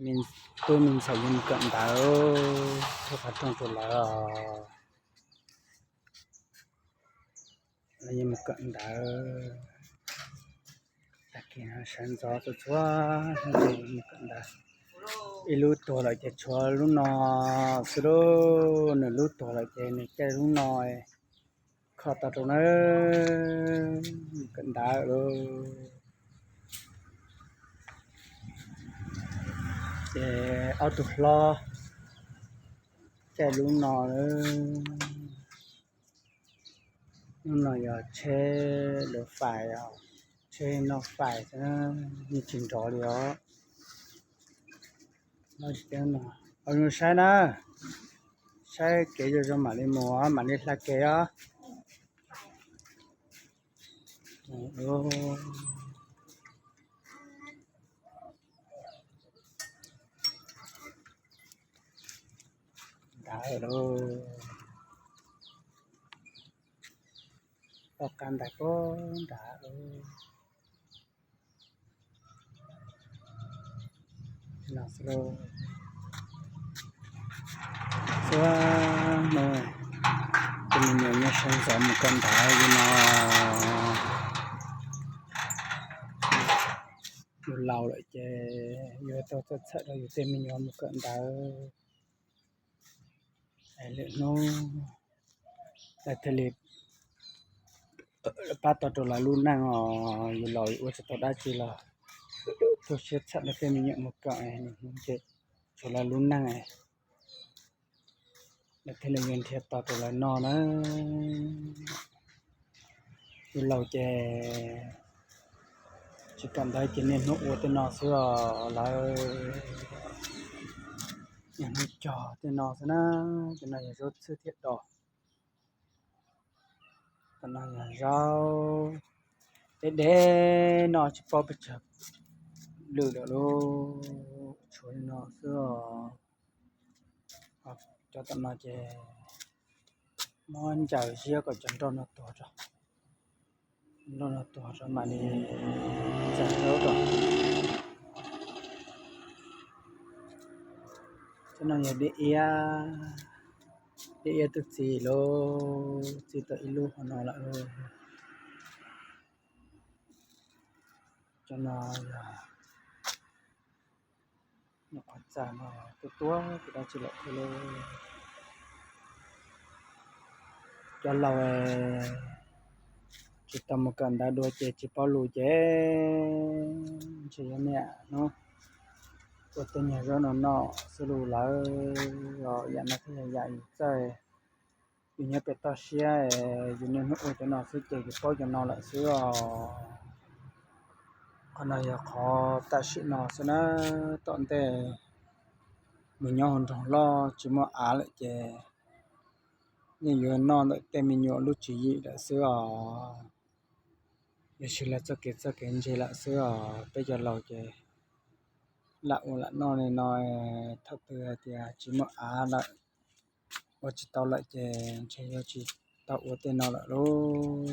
Me tub me ntxhais yuav mus kawm ntawv, thaij qhov rooj rau lawv os. Lawv yuav mus kawm ntawv. Tag kis no sawv ntxov txhua txhua hnub ces mus kawm ntawv. Ib lub tuag lawm ces tshuav lub no xwb lauj, nws lub tuag lawm ces nws caij lub no kho tau rau na, mus kawm ntawv lauj. Ces ob tug hlob caij lub no lawm. Lub no yog tsheb lawv fais, tsheb noj fais xwb, yeej tsis nrov li os. Saib na, saib kev zoo zoo mam li mus, mam li hla kev os. Nrad lauj, toj qab ntais puag nrad lauj. No xwb lauj. Txhua hnub tus me nyuam nyob sawv ntxov mus kawm ntawv li no. Yus laus lawm ces yuav tau txhawj txhawj rau yus tej me nyuam mus kawm ntawv. Lwm hnub lawv thiaj li pab tau rau lawv lub neej os. Yus laus yus ua tsis tau dab tsi los tu siab txhawj lawv tej me nyuam mus kawm, lwm hnub ces tshuav lawv lub neej, lawv thiaj li yuav nrhiav tau rau lawv noj na. Yus laus ces tsis kawm ntawv ces niaj hnub ua tej no xwb os lawv. Niaj hnub cog tej no xwb na. Tej no yog zaub txhwb thiab dos. Tej no yog zaub deb deb no tsis paub pes tsawg lwm lawm lauj. Tshuav li no xwb os. Cov tom no ces muab ncaws ziab kom cov nroj no tuag tso. Nroj no tuag tso mam li ntxais zaub rau. Cov no yog dib iab, dib iab twb txi lauj, txi tau ib lub hauv no lawm lauj. Cov no yog nyuam qhuav txais no, tuaj tuaj ces dab tsi lawm thiab lauj. Cov laus tsis tau mus kawm ntawv dua ces tsis paub lus ces ntshe yuav niaj hnub ua tej nyuag zaub no noj xwb lauj lawv. Yam no thiaj yog yam yus txawj, yus nyob pem toj siab, yus niaj hnub ua cov no xwb ces yus paub cov no lawm xwb os. Qhov no yog qhov tam sim no xwb na, tom ntej mus nyob hauv nroog loj tsis muaj av lawm ces yeej yuav noj ntawm tej me nyuam lub tswv yim lawm xwb os. Yog sis lawv txoj kev txawj kev ntse lawm xwb os, peb cov laus ces lam ua lam noj li no, thaum twg hais tias tsis muaj av lawm, ua tsis tau lawm ces ntshe yuav tsis tau ua tej no lawm lauj.